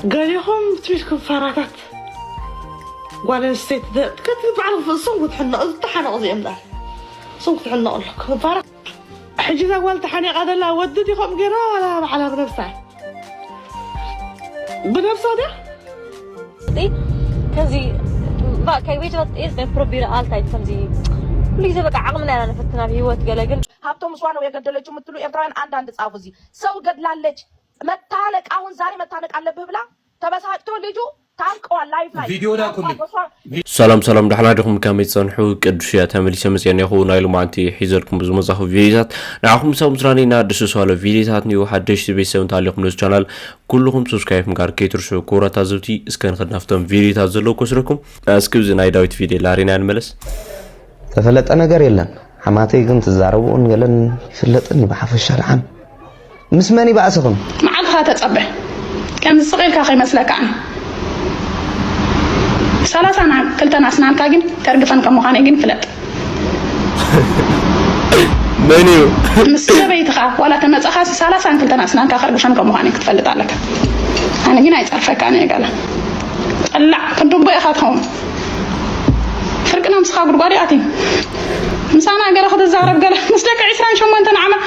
ገሊኹም ትቢልኩም ፋራታት ጓል ኣንስተይቲ ደ- ከቲ በዓል ክፍእሶም ክትሕነቑ ዝተሓነቑ እዚኦም ዳ እሶም ክትሕነቑ ኣለኩም ፋራ። ሕጂ እዛ ጓል ተሓኒቓ ዘላ ወዲ ዲኹም ገይራ ዋላ ባዕላ ብነብሳ? ብነብሳ ድያ? ከምዚ ከይቤት ፕሮቢር ኣልታይ ከምዚ ኩሉ ግዜ በቃ ዓቕምና ኢና ንፈትን ኣብ ህይወት ገለ ግን ሀብቶም እሷ ነው የገደለችው የምትሉ ኤርትራውያን አንዳንድ ጻፉ። እዚህ ሰው ገድላለች መታነቅ አሁን ዛሬ መታነቅ አለብህ ብላ ተበሳጭቶ ልጁ ታርቀዋል። ላይፍ ላይ ቪዲዮ ላኩልኝ። ሰላም ሰላም፣ ደሕና ዲኹም? ከመይ ትጸንሑ? ቅዱስ እያ ተመሊሰ መጽኤ እኒኹ። ናይ ሎማዓንቲ ሒዘልኩም ብዝመጻኹ ቪዲዮታት ንዓኹም ሳብ ምስራኒ እና ደስ ዝባለ ቪዲዮታት ኒው ሓደሽቲ ቤተሰብ እንተሃሊኹም ነዚ ቻናል ኩልኹም ሰብስክራይብ ምግባር ከይትርስዑ። ክቡራት ታዘብቲ፣ እስከ ንኽድ ናብቶም ቪዲዮታት ዘለዉ ክወስደኩም። እስኪ እዚ ናይ ዳዊት ቪዲዮ ላሪና ንመለስ። ተፈለጠ ነገር የለን። ሓማተይ ግን ትዛረብኡን ገለን ይፍለጥን እዩ ብሓፈሻ ደሓን። ምስ መን ይባእስኽን? መዓልትኻ ተጸበ። ከምዚ ስቕ ኢልካ ከይመስለካ ኣነ። ሰላሳና ክልተን ኣስናንካ ግን ከርግፈን ከም ምዃነይ ግን ፍለጥ። መን እዩ? ምስ ሰበይትኻ ዋላ ተመጻኻሲ ሰላሳን ክልተን ኣስናንካ ከርግፈን ከም ምዃነይ ክትፈልጥ ኣለካ። ኣነ ግን ኣይጸርፈካን እየ ገለ። ጸላዕ ክንድቦ ኢኻ ትኸውን። ፍርቅና ምስኻ ጉድጓድ ኣትዩ ምሳና ገለ ክትዛረብ ገለ ምስ ደቂ ዕስራን ሸሞንተን ዓመት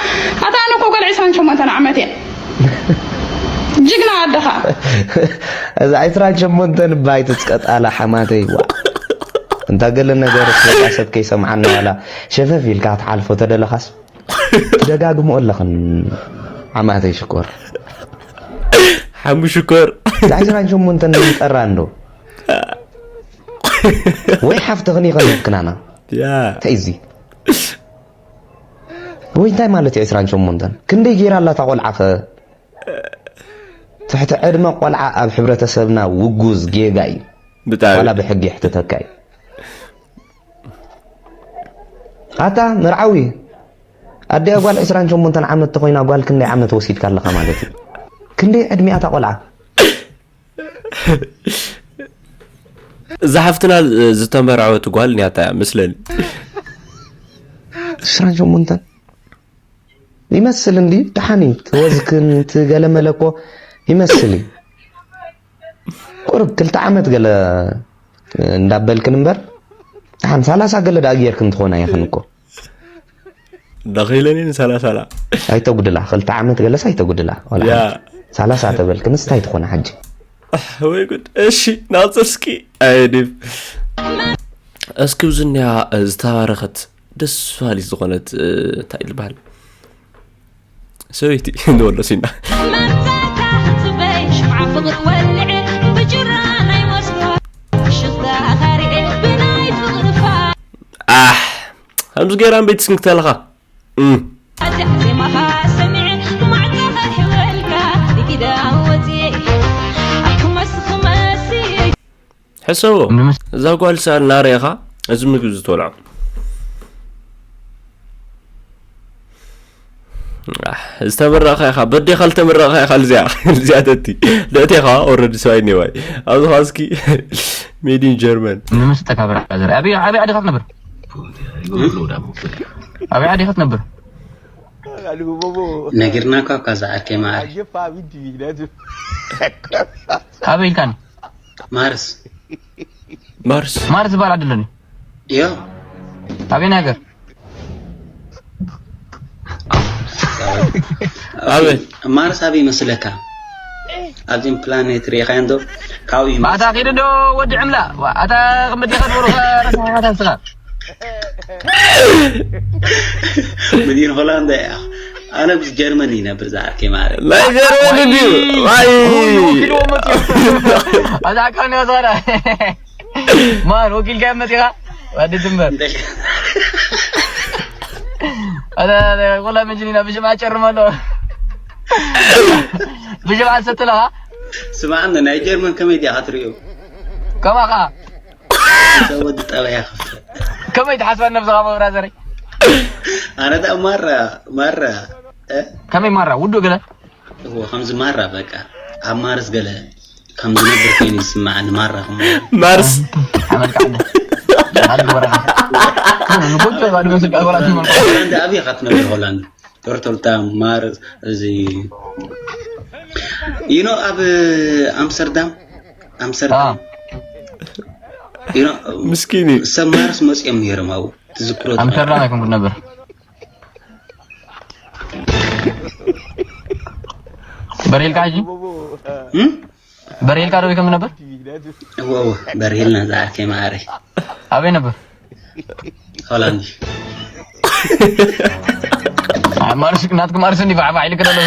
ኣታ ኣነ እኮ ገለ ዕስራን ሸሞንተን ዓመት እየ ጅግና ኣደኻ እዛ ዕስራን ሸሞንተን እባ ኣይትስቀጣላ ሓማተይ ዋ እንታ ገለ ነገር ስወጣ ሰብ ከይሰምዓና ዋላ ሸፈፍ ኢልካ ክትሓልፎ ተደለኻስ ትደጋግምኦ ኣለኽን ሓማተይ ሽኮር ሓሙ ሽኮር እዛ ዕስራን ሸሞንተን ንጠራ እንዶ ወይ ሓፍትኽን ይኸለክናና ያ እንታይ እዚ ወይ እንታይ ማለት እዩ ዕስራን ሸሞንተን ክንደይ ገይራ ኣላ እታ ቆልዓ ኸ ትሕቲ ዕድመ ቆልዓ ኣብ ሕብረተሰብና ውጉዝ ጌጋ እዩ ብጣዕሚ ዋላ ብሕጊ ይሕትተካ እዩ ኣታ መርዓዊ ኣዲኣ ጓል ዕስራን ሸሞንተን ዓመት ተኾይና ጓል ክንደይ ዓመት ወሲድካ ኣለኻ ማለት እዩ ክንደይ ዕድሚኣ እታ ቆልዓ እዛ ሓፍትና ዝተመርዐወት ጓል ኒያታ እያ መስለኒ ዕስራን ሸሞንተን ይመስል እንዲ ደሓን እዩ ትወዝክን ትገለመለ እኮ ይመስል እዩ ቁርብ ክልተ ዓመት ገለ እንዳበልክን እምበር ደሓን ሰላሳ ገለ ደኣ ጌርክን ትኾና ኢኽን እኮ ዳኺለኒ ንሰላሳ ላ ኣይተጉድላ ክልተ ዓመት ገለስ ኣይተጉድላ ቆልዓ ያ ሰላሳ ተበልክንስ እንታይ ትኾና ሕጂ ወይ ጉድ እሺ ናጽር እስኪ ኣይዲብ እስኪ ብዝኒያ ዝተባረኸት ደስ ባሊ ዝኾነት እንታይ ዝበሃል ሰበይቲ ንወሎ ሲና መርዛታ ክትበይ ሽምዓ ፍቕሪ ወልዐ ብጅራ ናይ መስዋ ሽኽታ ኸርኤ ብናይ ፍቕሪ ፋ ኣሕ ከምዚ ገይራ ቤት ስንክተልኻ እም። ኣዚኣ ዜማኻ ሰሚዐ ማዕጾ ከሕወልካ ንኪዳ ወፅየ ኣክመስ ክመሲ ሕሰቦ እዛ ጓል ሰኣል ናርኢኻ እዚ ምግቢ ዝተወልዖ ዝተመረቕካ ኢኻ በዴኻ ዝተመረቕካ ኢኻ ልዚኣ ልዚኣ ተቲ ደእቴኻ ኦረዲ ሰባይ ኔዋይ ኣብዚ ኸዓ እስኪ ሜድ ኢን ጀርመን ንምስጠካ ብራዘር ኣበይ ኣበይ ዓዲኻ ትነብር ኣበይ ዓዲኻ ትነብር ነጊርናካ እኳ ዝኣከ ማር ኣበይ ኢልካኒ ማርስ ማርስ ማርስ ዝበሃል ዓዲ ኣለኒ ዮ ኣበይ ሃገር ኣበይ ማርስ ኣበይ ይመስለካ ኣብዚም ፕላኔት ርኢኻዮ እንዶ ካብኡ እዩ ማእታ ኪዱ ዶ ወዲ ዕምላ ኣታ ቅምዲ ከድበሩ ረሳሓታት ስኻ መዲን ሆላንዳ እያ ኣነ ምስ ጀርመን ይነብር ዝኣርኬ ማለት ናይ ጀርመን እንድዩ ዋይ ኣዛ ካኒ ወሳዳ ማን ወኪልካ መፂኻ ወዲ ድንበር ኣዛ ቆላ ምንጅኒና ብሽም ኣጨርመሎ ብሽም ኣሰትለኻ ስማዕኒ ናይ ጀርመን ከመይ ዲኣ ክትሪኦ ከማኻ ወዲ ጠባያ ክፍል ከመይ ትሓስባ ነብስኻ ብራዘረይ ኣነ ዳ ማራ ማራ እ? ከመይ ማራ ውዱእ ገለ እዎ ከምዚ ማራ በቃ ኣብ ማርስ ገለ ከም ዝነብር ኮይኑ ይስማዓኒ ማራ ከም ማርስ ሓመልካ ዓደ ዓዲ ወረኻ ንጎጆ ባዶ መስል ቃልቆላት መልኩ ሆላንድ ኣብየ ኢኻ ትነብር ሆላንድ ቶርቶልታ ማርስ እዚ You know ኣብ ኣምስተርዳም ኣምስተርዳም you know ምስኪን እዩ። ሰብ ማርስ መፅኦም ነይሮም ኣብኡ ትዝክሮ ኣምስተርዳም ኣይኮንኩን ነበር። በሬልካ ሕጂ እም? በሬልካ ዶ ይከም ነበር? እወ እወ በሬልና ዝዓርከይ ማዕረይ ኣበይ ነበር? ሆላንድ ማርሽ ናትኩም ማርሽ እንዲ ባዕባ ኢልክ ደሎ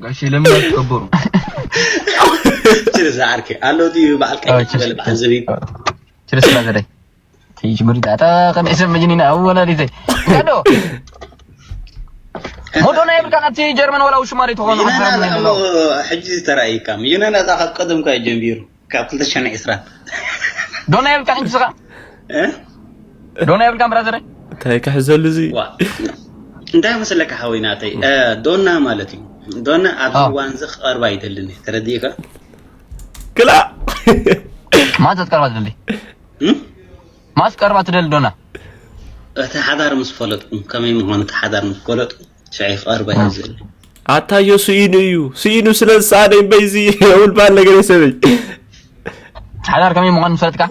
ጋሽ ለምን ትከብሩ ችል ዝዓርከይ ኣሎ ድዩ በዓል ቀይ ዝበል በዓል ዝብኢ ችልስ ብራዘረይ ትይጅ ጉድ ዳታ ከመይ ሰብ መጅኒና ኣወላዲተይ ከዶ ሞዶና የብልካ ካብቲ ጀርመን ወላ ውሽማሪ ትኾኑ ይነና ሕጂ ተራእይካ ይነና ካብ ቀደም ካ ጀንቢሩ ካብ ክልተ ሸነ ዕስራ ዶና የብልካ ሕጂ ስኻ እ? ዶና የብልካ ብራዘረይ እንታይ ክሕዘሉ እዚ ዋ እንታይ መሰለካ ሓወይ ናተይ እ፣ ዶና ማለት እዩ ዶና ኣብዚ ኣዎ። እዋን እዚ ክቐርብ ኣይደልን እዩ ተረዲእካ ክላ ማዘት ቀርባ ትደሊ እም? ማስ ቀርባ ትደሊ ዶና እቲ ሓዳር ምስ ፈለጥኩም ከመይ ምዃኑ እቲ ሓዳር ምስ ፈለጥኩም ሽዑ ክቐርብ ኣይደልን ኣታዮ ስኢኑ እዩ ስኢኑ ስለ ዝሰኣነ እምበይዚ የውልባል ነገር የሰበይ ሓዳር ከመይ ምዃኑ ምስ ፈለጥካ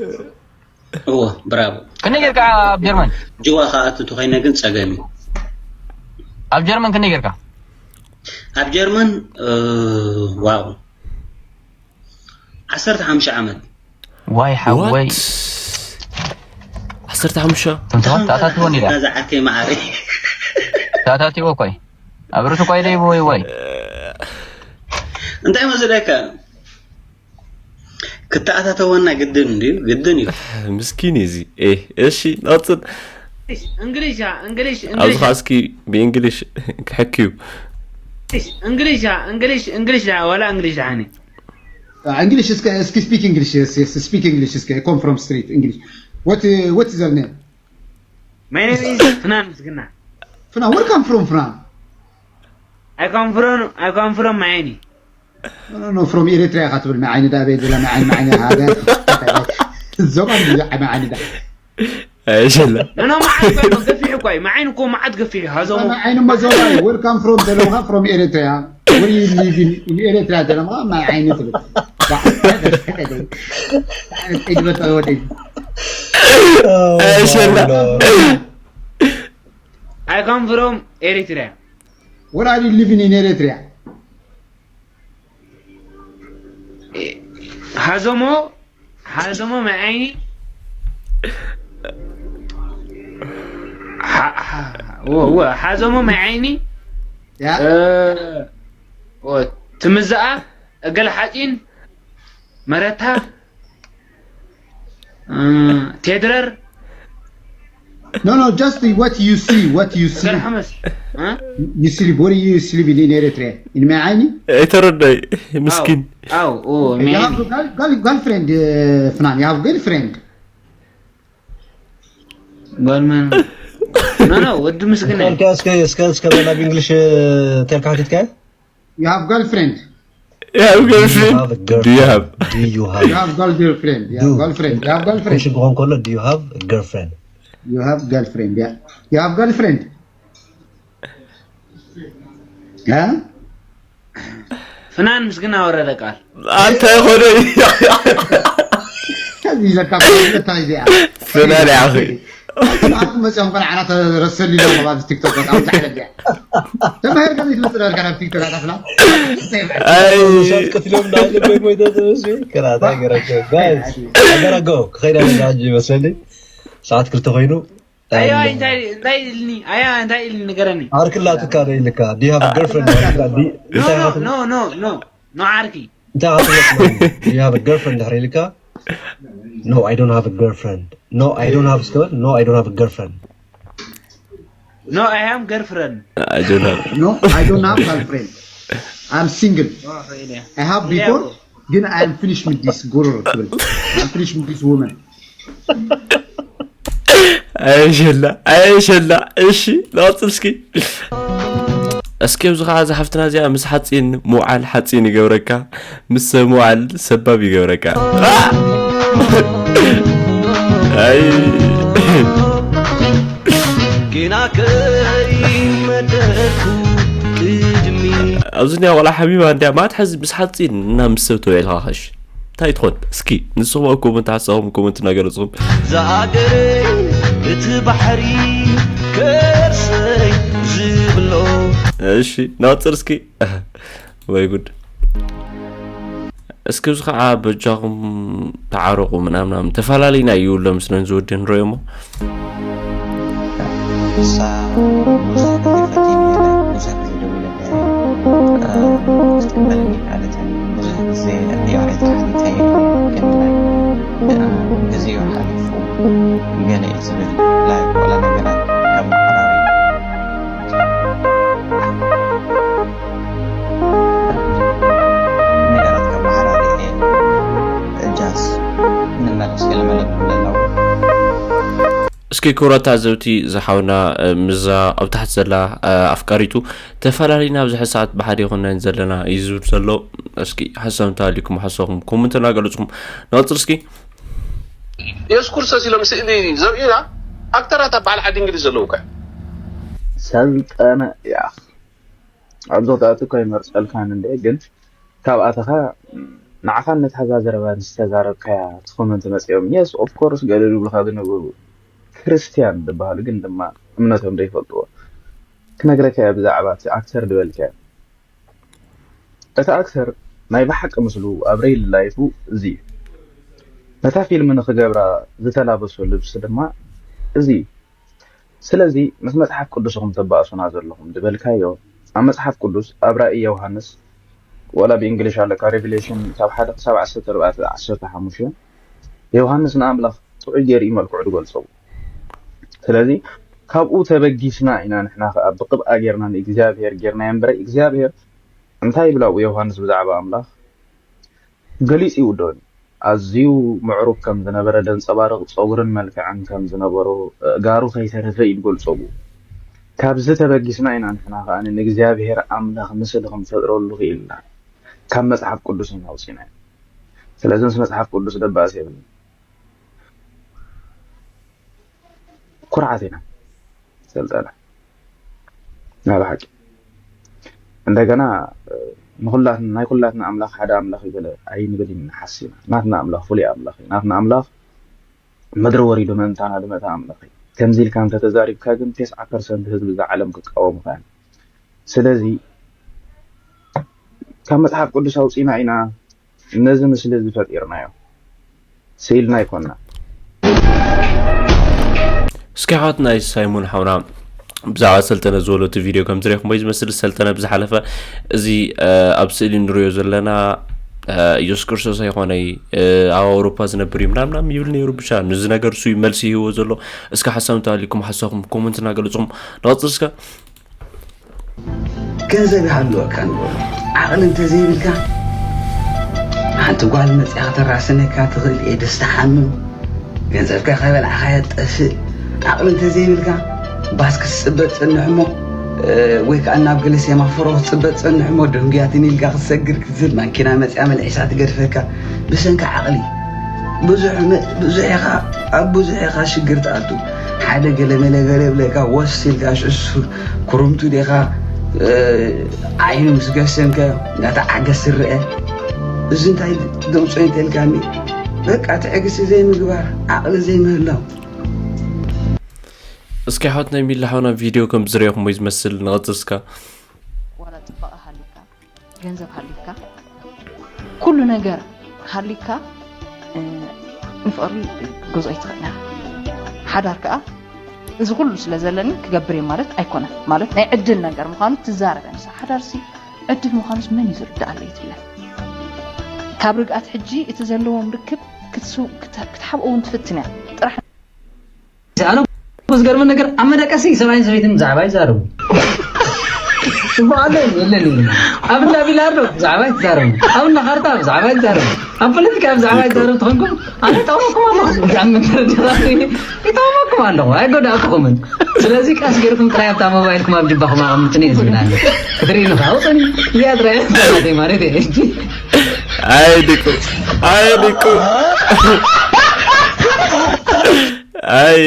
እዎ ብራቮ ክንደይ ጌርካ ኣብ ጀርመን ጅዋ ከኣቱ ተኾይነ ግን ጸገም እዩ ኣብ ጀርመን ክንደይ ጌርካ ኣብ ጀርመን እ፣ ዋው ዓሰርተ ሓሙሽተ ዓመት ዋይ ሓወይ ዓሰርተ ሓሙሽተ ትምትዋ ታታትወን ኢላ ናዛ ዓርከይ መዓሪ ታታትዎ ኮይ ኣብ ርእሱ ኮይ ደይ ወይ ወይ እንታይ መስለካ ክተኣታተወና ግድን እንድዩ ግድን እዩ ምስኪን እዩ እዚ ኤ እሺ ነቕፅል እንግሊሽ እንግሊሽ ኣብዚ ከዓ እስኪ ብእንግሊሽ ክሕክዩ እንግሊሽ እንግሊሽ እንግሊሽ ወላ እንግሊሽ ደሓኒ Uh, English is, is speak English. Yes, yes. Speak English. Is come from street English. What uh, what is your name? My name is ፍናን ምስግና Fran, where come from, Fran? I come from I come from ማይኒ No, no, no. From Eritrea. Katbul ma'ayni da be dila ma'ayni ma'ayni hada. Zoman da ma'ayni da. ኣይሸለ ኖ ኖ መዓት እኮ ገፊሕ እኮ እዩ መዓይን እኮ መዓት ገፊሕ እዩ ሃዞሞ Ma'ayni mazoma. Where come from? Dela from Eritrea. Where you live in, in Eritrea? Dela ma'ayni. ኣይሸለ I come from Eritrea Where are you living in Eritrea? ሃዞሞ ሃዞሞ መዓይኒ ሓ- ሓ- ወ- ወ- ሓዞሞ መዓይኒ Yeah. እ፣ ወ- ትምዛኣ እገል ሓፂን መረታ እ፣ ቴድረር No, no, just what you see, what you see. እገል ሓመስ እ? You sleep, where you sleep in Eritrea? In Ma'ayni? ኣይተረዳይ ምስኪን ኣው ኦ You have a girl, girl, girlfriend, uh, Fnan, you have girlfriend. ጓልመን ኖ ኖ ወዲ ምስግና እስከ እስከ እስከ እስከ በላ ብእንግሊሽ ተልካ ሓቲትካ You have girlfriend. Yeah, girlfriend. Do you have? Do you have You have girl- girlfriend. You have girlfriend. You have girlfriend. Question ክኾን ከሎ do you have girlfriend? You have girlfriend. Yeah. You have girlfriend. Yeah. ፍናን ምስግና ወረደ ቃል ኣንተ ኾደ ከዚ ዘካ እንታይ እዚኣ ፍናን ያኺ ኣኩም መፅኦም ቆልዓና ተረሰሉ ኢሎም ኣብ ቲክቶክ በጣም ዛዕለ እዚኣ ተማሂር ከም ይትመፅእ ነበርካ ናብ ቲክቶክ ኣታፍና ኣይ ሰዓት ቀትሎም እንዳለ በይ ሞይተ ተመስገን ከራታ ገረከ ጋይስ ኣገረገው ክኸይዳ ነዛ ሕጂ ይመስለኒ ሰዓት ክልተ ኮይኑ ኣያ እንታይ እንታይ ኢልኒ ኣያ እንታይ ኢልኒ ንገረኒ ኣርክላትካ ዶ ኢልካ do you have girlfriend እንታይ no ሃትም no no no no ዓርኪ እንታይ ሃትም do you have girlfriend ድሕሪ ኢልካ no I don't have a girlfriend no I don't have እስከ በል no I don't have a girlfriend no I am girlfriend I don't have No, I don't have girlfriend. I'm single. I have before, ግን I am finished with this girl. I'm finished with this woman. ኣይሸላ ኣይሸላ እሺ ንቐፅል እስኪ እስኪ ኣብዚ ከዓ እዛ ሓፍትና እዚኣ ምስ ሓፂን ምውዓል ሓፂን ይገብረካ ምስ ሰብ ምውዓል ሰባብ ይገብረካ ኣይ ግና ከይመደርኩ ቅድሚ ኣብዚ ኒያ ቆልዓ ሓቢባ እንዲያ ማት ሕዚ ምስ ሓፂን እና ምስ ሰብ ተውዒልካ ኸሽ እንታይ ትኾን? እስኪ ንስኹም ኣብ ኮመንት ሓሳብኩም ኮመንት እናገለፅኹም። ዝኣገረይ እቲ ባሕሪ ከርሰይ ዝብሎ። እሺ፣ ናፅር እስኪ። ወይ ጉድ። እስኪ እዚ ከዓ በጃኹም ተዓረቑ ምናምናም ተፈላለዩና እዩ ሎም ስለን ዝወዲ ንረዮ እሞ። እሳ ብዙሕ ግዜ ፈቲኒ እየ፣ ብዙሕ ግዜ ደዊለላ እየ። እ፣ ክትቅበለኒ ኣይከኣለትን። ብዙሕ ግዜ ያሬድ ተሓቲተ እየ፣ ግን ናይ ግዜኡ ሓሊፉ ገለ እዩ ዝብል ላይክ ዋላ ነገራት ከመሓራሪ ነገራት ከመሓራሪ እየ። እጃስ ንመለስ ገለ መለኩም ለላው። እስኪ ክቡራት ተዓዘብቲ፣ እዚ ሓውና፣ እ፣ ምዛ ኣብ ታሕቲ ዘላ፣ እ፣ ኣፍቃሪቱ ተፈላሊና ኣብዚ ሕዚ ሰዓት ብሓደ ኣይኮናን ዘለና እዩ ዝብል ዘሎ። እስኪ ሓሳብ እንተሃልዩኩም ሓሳብኩም ኮመንት እናገለጽኩም ንቐጽል እስኪ። የሱስ ክርስቶስ ኢሎም ስእሊ ዘርእዩና ኣክተራት ኣብ በዓል ዓዲ እንግሊዝ ዘለዉ ከ? ሰልጠነ ያኽ ኣብዚ ክትኣቱ እኮ ይመርጸልካን እንደ ግን ካብ ኣተኻ ንዓኻን ነታ እዛ ዘረባ ዝተዛረብካያ እቲ ኮመንት መጺኦም yes of course ገለ ዝብሉኻ ዝነበሩ ክርስትያን ዝበሃሉ ግን ድማ እምነቶም ዘይፈልጥዎ ክነግረካ እየ ብዛዕባ እቲ ኣክተር ዝበልካዮ እቲ ኣክተር ናይ ብሓቂ ምስሉ ኣብ real life ኡ እዚ እዩ ነታ ፊልም ንኽገብራ ዝተላበሶ ልብሲ ድማ እዚ እዩ ስለዚ ምስ መጽሓፍ ቅዱስ ኢኹም ተባእሱና ዘለኹም ዝበልካዮ ኣብ መጽሓፍ ቅዱስ ኣብ ራእይ ዮሃንስ ወላ ብ English ኣለካ Revelation ካብ ሓደ ክሳብ ዓሰርተ ኣርባዕተ ዓሰርተ ሓሙሽተ ዮሃንስ ንኣምላኽ ጥዑይ ገይሩ እዩ መልክዑ ዝገልጾ ስለዚ ካብኡ ተበጊስና ኢና ንሕና ከኣ ብቅብኣ ጌርና ንእግዚኣብሔር ጌርናዮ እምበረ እግዚኣብሔር እንታይ ይብል ኣብኡ ዮሃንስ ብዛዕባ ኣምላኽ ገሊጹ ይውደኒ ኣዝዩ ምዕሩግ ከም ዝነበረ ዘንጸባርቕ ጸጉርን መልክዕን ከም ዝነበሮ፣ ኣእጋሩ ከይተረፈ እዩ ዝገልጾ ብኡ። ካብዚ ተበጊስና ኢና ንሕና ከኣ ንእግዚኣብሄር ኣምላኽ ምስሊ ክንፈጥረሉ ክኢልና። ካብ መጽሓፍ ቅዱስ ኢና ኣውጺናዮ። ስለዚ ምስ መጽሓፍ ቅዱስ ደባእሲ የብልና። ኩርዓት ኢና ሰልጠነ ናይ ብሓቂ እንደገና ንኩላትና ናይ ኩላትና ኣምላኽ ሓደ ኣምላኽ እዩ ገለ ኣይንብል ኢና ንሓስብ ኢና ናትና ኣምላኽ ፍሉይ ኣምላኽ እዩ ናትና ኣምላኽ ምድሪ ወሪዱ ምእንታና ዝመተ ኣምላኽ እዩ ከምዚ ኢልካ እንተተዛሪብካ ግን ተስዓ ፐርሰንት ህዝቢ እዛ ዓለም ክቃወሙካ እዮም ስለዚ ካብ መጽሓፍ ቅዱስ ኣውጺና ኢና ነዚ ምስሊ እዚ ፈጢርናዮ ስኢልና ኣይኮና። እስኪ ሓወት ናይ ሳይሞን ሓውና ብዛዕባ ሰልጠነ ዝበሎ እቲ ቪድዮ ከም ዝሪኹም ወይ ዝመስል ሰልጠነ ብዝሓለፈ እዚ ኣብ ስእሊ ንሪኦ ዘለና ኢየሱስ ክርስቶስ ኣይኮነይ ኣብ ኣውሮፓ ዝነብር እዩ ምናምናም ይብል ነይሩ ብቻ ንዚ ነገር እሱ መልሲ ይህዎ ዘሎ እስኪ ሓሳብ እንተሃሊኩም ሓሳብኩም ኮመንት እናገለፅኹም ንቐፅል እስከ ገንዘብ ይሃልወካ ንበሎ ዓቕሊ እንተዘይብልካ ሓንቲ ጓል መፅያ ከተራስነካ ትኽእል እየ ደስ ትሓምም ገንዘብካ ከበላዕኻዮ ትጠፍእ ዓቕሊ እንተዘይብልካ ባስ ክትፅበ ትፅንሕ እሞ ወይ ከዓ ናብ ገለ ሴማፎሮ ክትፅበ ትፅንሕ እሞ ደንጉያትን ኢልካ ክትሰግር ክትዝል ማኪና መፅያ መልዒሳ ትገድፈካ ብሰንኪ ዓቕሊ ብዙሕ ኢኻ ኣብ ብዙሕ ኢኻ ሽግር ትኣቱ ሓደ ገለመለ ገለ ብለካ ወስ ኢልካ ሽሱ ኩርምቱ ዲኻ ዓይኑ ምስ ገሰምከ ናታ ዓገስ ትርአ እዚ እንታይ ደምፆ እንተልካኒ በቃ ትዕግስቲ ዘይምግባር ዓቕሊ ዘይምህላው እስኪ ሓወት ናይ ሚላ ሓውና ቪድዮ ከም ዝረየኹም ወይ ዝመስል ንቐፅል እስካ ዋላ ፅባቐ ሃልዩካ ገንዘብ ሃልዩካ ኩሉ ነገር ሃልዩካ ንፍቕሪ ክትገዝኦ ኣይትኽእልን ኢኻ። ሓዳር ከኣ እዚ ኩሉ ስለ ዘለኒ ክገብር እየ ማለት ኣይኮነን። ማለት ናይ ዕድል ነገር ምዃኑ ትዛረብ እያ ንሳ። ሓዳርሲ ዕድል ምዃኑስ መን እዩ ዝርድኣለይ ትብለ። ካብ ርግኣት ሕጂ እቲ ዘለዎም ርክብ ክትሓብኦ እውን ትፍትን እያ። ጥራሕ ኣነ እኮ ዝገርመን ነገር ኣብ መደቀሲ ሰብኣይን ሰበይትን ብዛዕባ ይዛረቡ። ጽቡቕ ኣሎ የለን የለን። ኣብ እንዳ ቢላርዶ ብዛዕባ ይዛረቡ። ኣብ እንዳ ካርታ ብዛዕባ ይዛረቡ። ኣብ ፖለቲካ ብዛዕባ ይዛረቡ ተኾንኩም ኣነ ይጠቕመኩም ኣለኹ። ብዛዕባ መተረዳዳእቲ ይጠቕመኩም ኣለኹ። ኣይጎዳእኩኹምን። ስለዚ ቀስ ጌርኩም ጥራይ ኣብታ ሞባይልኩም ኣብ ጅባኹም ኣቐምጥኒ እየ ዝብል ኣነ። ክትርእዩኒ ከኣ ውጡኒ እያ ጥራይ ማለት እየ። ኣይ ድቁ ኣይ ድቁ ኣይ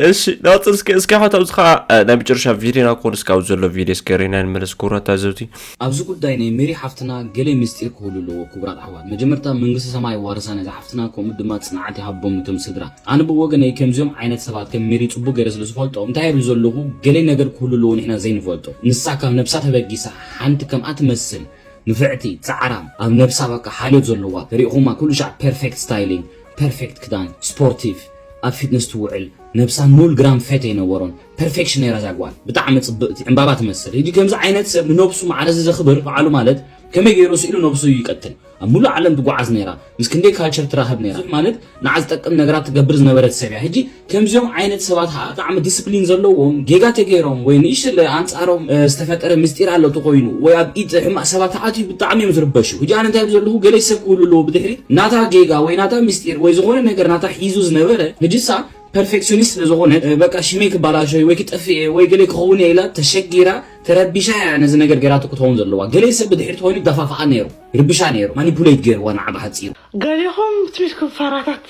እሺ፣ ናጽር እስከ እስከ ሓታ ኣብዚ ኸዓ ናይ መጨረሻ ቪድዮና ክኾን እስካብ ዘሎ ቪድዮ እስከ ሬና ንመለስ ክቡራት ታዘብቲ። ኣብዚ ጉዳይ ናይ ሜሪ ሓፍትና ገለ ምስጢር ክህሉ ኣለዎ። ክቡራት ኣሕዋት፣ መጀመርታ መንግስቲ ሰማይ ዋርሳ ነዛ ሓፍትና ከምኡ ድማ ጽንዓት ይሃቦም እቶም ስድራ። ኣነ ብወገነይ ከምዚኦም ዓይነት ሰባት ከም ሜሪ ጽቡቅ ገይረ ስለ ዝፈልጦም እንታይ ይብል ዘለኹ፣ ገለ ነገር ክህሉ ኣለዎ ንሕና ዘይንፈልጦ። ንሳ ካብ ነብሳ ተበጊሳ ሓንቲ ከምኣ ትመስል ንፍዕቲ፣ ጻዕራም፣ ኣብ ነብሳ በቃ ሓልዮት ዘለዋ፣ ሪኢኹማ ኩሉ ሻዕ ፐርፌክት ስታይሊንግ፣ ፐርፌክት ክዳን፣ ስፖርቲቭ፣ ኣብ ፊትነስ ትውዕል፣ ነብሳ ኑል ግራም ፈት ኣይነበሮን። ፐርፌክሽን ነይራ እዛ ጓል። ብጣዕሚ ጽብቕቲ፣ ዕምባባ ትመስል። ሕጂ ከምዚ ዓይነት ሰብ ንነብሱ ማዕረ ዘኽብር በዓሉ ማለት ከመይ ገይሩ ስኢሉ ነብሱ ይቀትል? ኣብ ሙሉእ ዓለም ትጓዓዝ ነይራ። ምስ ክንደይ ካልቸር ትራኸብ ነይራ። ብዙሕ ማለት ንዓ ዝጠቅም ነገራት ትገብር ዝነበረት ሰብ እያ። ሕጂ ከምዚኦም ዓይነት ሰባት ከዓ ብጣዕሚ ዲስፕሊን ዘለዎም ጌጋ ተገይሮም ወይ ንእሽተለ ኣንጻሮም ዝተፈጠረ ምስጢር ኣሎ ተኮይኑ ወይ ኣብ ኢድ ሕማቅ ሰባት ተኣትዩ ብጣዕሚ እዮም ዝርበሹ። ሕጂ ኣነ እንታይ ዘለኹ ገለ ሰብ ክህሉ ኣለዎ ብድሕሪ ናታ ጌጋ ወይ ናታ ምስጢር ወይ ዝኾነ ነገር ናታ ሒዙ ዝነበረ ሕጂሳ ፐርፌክሽኒስት ስለዝኾነ በቃ ሽመይ ክባላሸ ወይ ክጠፍእ ወይ ገለ ክኸውን ኢላ ተሸጊራ ተረቢሻ እያ ነዚ ነገር ገይራቶ ክትኸውን ዘለዋ። ገለ ሰብ ብድሕሪ ተኮይኑ ይደፋፍኣ ነይሩ፣ ይርብሻ ነይሩ፣ ማኒፑሌት ገይርዋ ንዓ ብሓጺሩ። ገሊኹም ትሚት ክፋራታት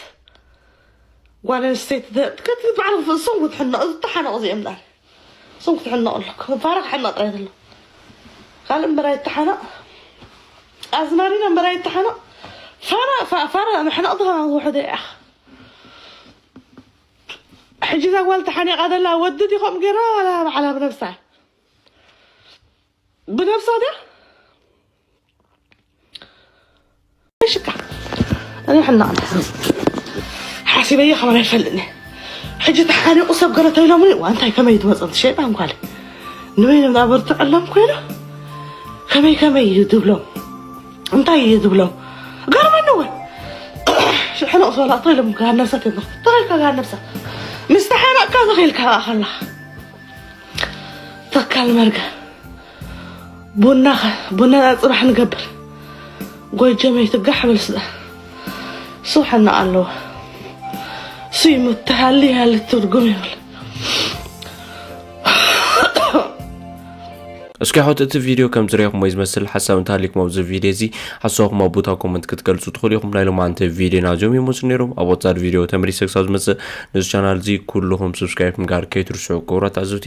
ጓል ኣንስተይቲ ደ- ከቲ በዓል ክፍጽም ክትሕነቕ ዝተሓነቕ እዚኦም ዳር እሶም ክትሕነቕ ኣለኩ። ፋራ ክሕነቕ ጥራይ ዘሎ ካልእ እምበር ኣይተሓነቕ። ኣዝማሪኖ እምበር ኣይተሓነቕ። ፋራ ፋ- ፋራ መሕነቕ ድኻ ውሕደ እያ። ሕጂ እዛ ጓል ተሓኒቓ ዘላ ወዲ ዲኾም ገይራ ዋላ ባዕላ ብነብሳ ብነብሳ ድያ ሽካ እኔ ሕና ሓሲበየ ከማን ኣይፈልጥኒ። ሕጂ ተሓኒቑ ሰብ ገለ ተይሎምኒ ዋ እንታይ ከመይ ትመፀንቲ ሸይጣን ጓል ንበይኖም ኣበርትዐሎም ኮይኑ ከመይ ከመይ እዩ ዝብሎም እንታይ እዩ ዝብሎም ገርመኒ እውን ሕነቕ ዝበላ እቶ ኢሎም ጋር ነብሳ ተንኽ ተኸልካ ጋር ነብሳ ምስ ተሓነቕካ ዝኽኢልካ ከለኻ ተካል መርገ ቡና ቡና ጽባሕ ንገብር ጎጀመይ ትጋሕ በል ስዳ ስውሐና ኣለዎ ሱይ ምትሃሊ ያለ ትርጉም ይብል እስኪ ኣሕዋት እቲ ቪድዮ ከም ዝረኹሞ ዝመስል ሓሳብ እንተሃሊኩም ኣብዚ ቪድዮ እዚ ሓሳብኩም ኣብ ቦታ ኮመንት ክትገልፁ ትኽእሉ ኢኹም። ናይ ሎማዓንቲ ቪድዮና እዚኦም ይመስሉ ነይሮም። ኣብ ወፃድ ቪድዮ ተመሊሰ ክሳብ ዝመፅእ ነዚ ቻናል እዚ ኩልኹም ሰብስክራይብ ምግባር ከይትርስዑ ክቡራት ተዓዘብቲ።